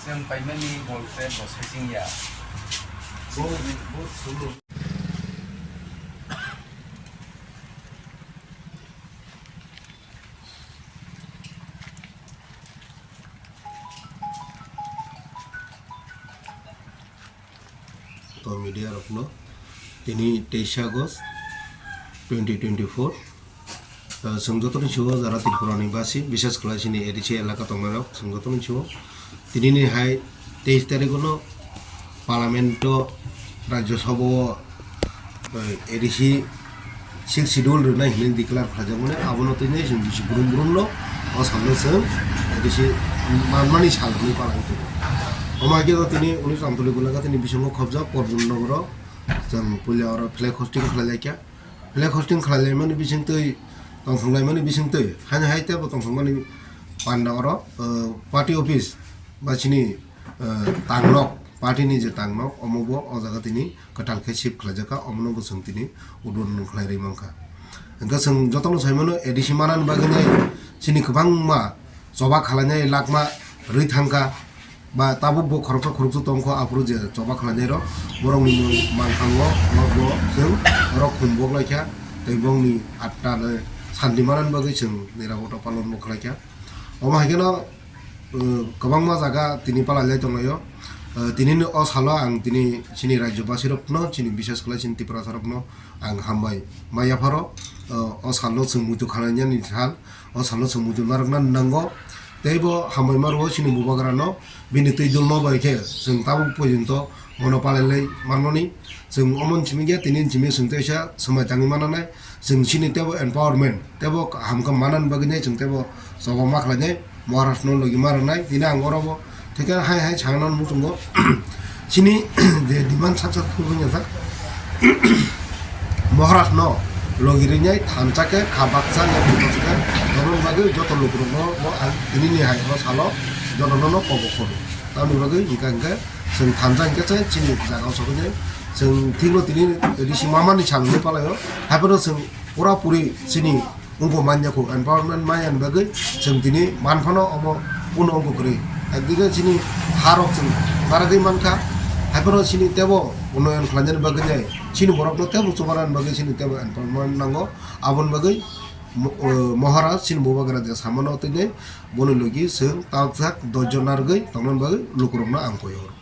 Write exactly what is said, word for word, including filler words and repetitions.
Seng paimani bol khe bo saiching ya. To media rokno tini teisa August twenty twenty-four. Ah, chwng jotono sio jara Tripura ni basi, bishes khlai chini A D C elaka tongnai rok, chwng jotono sio. Tini ni hai teis tarikh no Parliament o, Rajya Sabha o, eh, A D C sixth schedule rwnai hinwi declare khlaijak mani, abono twi nai chwng bisi brum brum no o salo chwng A D C manmani sal hinwi palai tongo. Omo hai khe no tini unis Amtuli Golaghat ni bisingo khobjak Porbondha nogoro chwng puila oro flag hosting khlai lai kha. Flag hosting khlai lai mani bising twi, tongthok lai mani bising twi, haino hai tebo tongthok mani panda oro, eh, party office ba chini, eh, tangnok, party ni je tangnok, omo bo o jaga tini kwtal khe shift khlaijak kha, omono bo chwng tini udbodhon khlai rwi mankha. Hwnkhe chwng jotono sai mano A D C manani bagwi nai chini kwbangma choba khlainai lakma rwi thangkha, ba tabuk bo khoroksa khoroksa tongkho aphuru je choba khlainai rok, borokni mung manthango norok bo chwng norok khum bok laikha, tei bongni atta le santi manani bagwi chwng niraboto palon bo khlaikha. Omo hai kheno, uh, kwbangma jaga tini palai lai tonglaio. Uh, tini ni o salo ang tini chini rajyobasi rokno, chini bishes khlai chini Tiprasa rokno ang hambai ma yapharo, uh, o salo chwng muitu khalainani sal, o salo chwng muitu narwkna nango. Tei bo hambai ma rwo chini bubagrano, bini twi dulma bai khe chwng tabuk porjonto bono palai lai manmani. Chwng omo simi khe tini simi chwng teisa swmai tangwi mananai. Chwng chini tebo empowerment, tebo hamkha manani bagwi nai chwng tebo choba ma khlainai, Maharashtra no logi ma rwnai. Tini ang oro bo theke hai hai sana muchungo chini je demand sak sak khulung ya sak Maharashtra no logi rinai thansa khe kha baksa ya bwswk khe, aboni bagwi joto lukurokno bo ang tini ni hai o salo jotono no kobo khono. Tamoni bagwi hwnkha hwnkhe chwng thansa hwnkhe se chini jaga o sokhe chwng thikno tini risi mamani salni palaio, haiphano chwng pura puri chini wngkuk manya kuk, empowerment manya ni bagwi chwng tini manphano omo uno wngkuk kwrwi. Ekdike chini ha rok chwng narwgwi mankha, haiphano chini tebo unnoyon khlainani bagwi nai, chini borokno tebo chubanani bagwi chini tebo empowerment nango. Aboni bagwi mo-, o, Maharaj chini bubagra je samano tini boni logi chwng tabjak doijon narwgwi tongnani bagwi lukurokno ang koi horo.